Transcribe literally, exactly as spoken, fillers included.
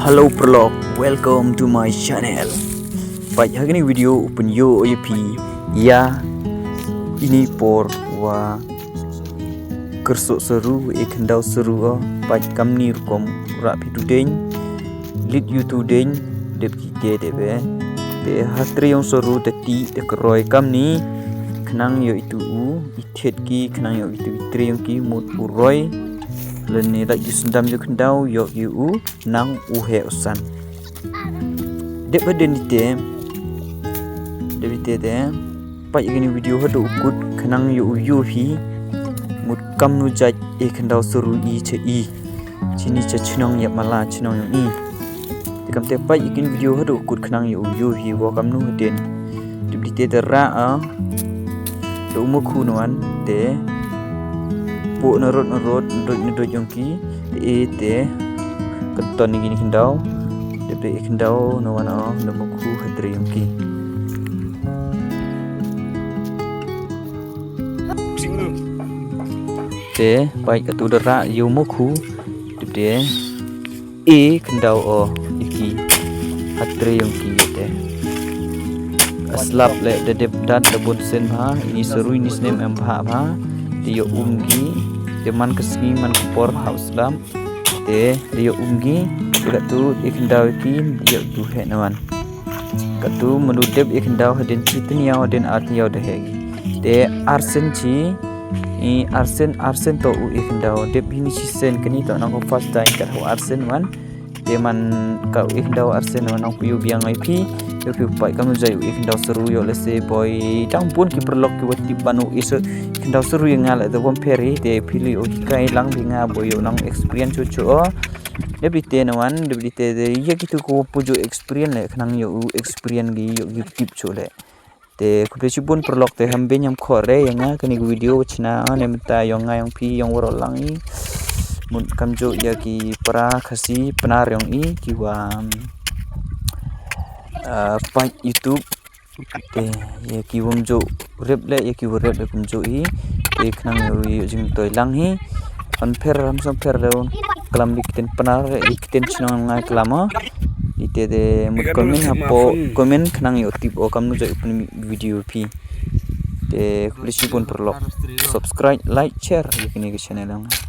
Hello paralok, welcome to my channel. Peit ha kane ka video u pynïoh ïa phi ïa ine i por wa kyrsuh saru, e khyndaw saru. Peit kamni rukom, rah phi tu deng, lit ïa tu deng, dep ki te dep e. Te ha trei ïong saru te ti te ka roi kamni, khnang ïoh itu u, i thied ki, khnang ïoh itu i trei ïong ki mut u roi. Lane lait ki syndam ïa u khyndaw, ïoh ïa u nang u heh u san. Dep hadien ite, dep ite te, peit ïa kane ka video haduh u kut khnang ïoh u ïohi mut kamnu jait e khyndaw saru i cha i. Chini cha chnong ïap mala chnong ïong i. Te kam te peit ïa kane ka video haduh u kut khnang ïoh u ïohi wa kamnu hadien. Dep ite te rah a. Te u mukhu na wan te. Pu na rot na rot, na rot na rot ïong ki. Te e te. Kan ton ïa kine khyndaw. Dep te e khyndaw na wan a, na mukhu ha trei ïong ki. Te peit katu da rah ïa u mukhu. Dep te e khyndaw o ïa ki ha trei ïong ki te. A slap leh da dep dat da bun sien bha, ini saru ini snem em bha bha. Te ïoh um ki, te man ka sngi man ka por ha u slap. Te, te ïoh um ki, te katu e khyndaw ki, ïoh tu heh na wan. Katu mynnu dep e khyndaw hadien chi tynñiaw hadien ar tynñiaw da heh ki. Te arsien chi, i arsien, arsien to u e khyndaw, dep hini chi sien kani to nang ko first time kat ho arsien wan. Te man ka u e khyndaw arsien wan nang phi ïoh biang ai phi, ïoh phi peit kamnu jait u e khyndaw saru ïoh lehse boi dang bun ki paralok ki wa tip ban u e sa khyndaw saru ïa nga leh te bym pher hi, te phi leh u hikai lang phi nga boi ïoh nang experience chu chu o. Dep ite na wan, dep ite te ïa kitu ko pu ju experience leh khnang ïoh u experience ki ïoh ki tip chu leh. Te khublei shibun paralok te ham beiñ ham khoh re ïa nga kane ka video wa chna ne mynta ïong nga ïong phi ïong waroh lang i. Mut kamjooh ïa ki para Khasi Pnar ïong i ki wa, ah, peit YouTube. Te ïa ki wym jooh rep leh ïa ki wa rep leh kumjooh i. Te khnang ïoh ïoh jingtoi lang hi. Pynpher ram sngewpher leh klam ïa ki ktien Pnar ïa ki ktien chnong nga klam o. Ite te mut comment hapoh comment khnang ïoh tip o kamnu jait u pynmih video phi. Te khublei shibun paralok. Subscribe, like, share ïa kane ka channel ïong nga.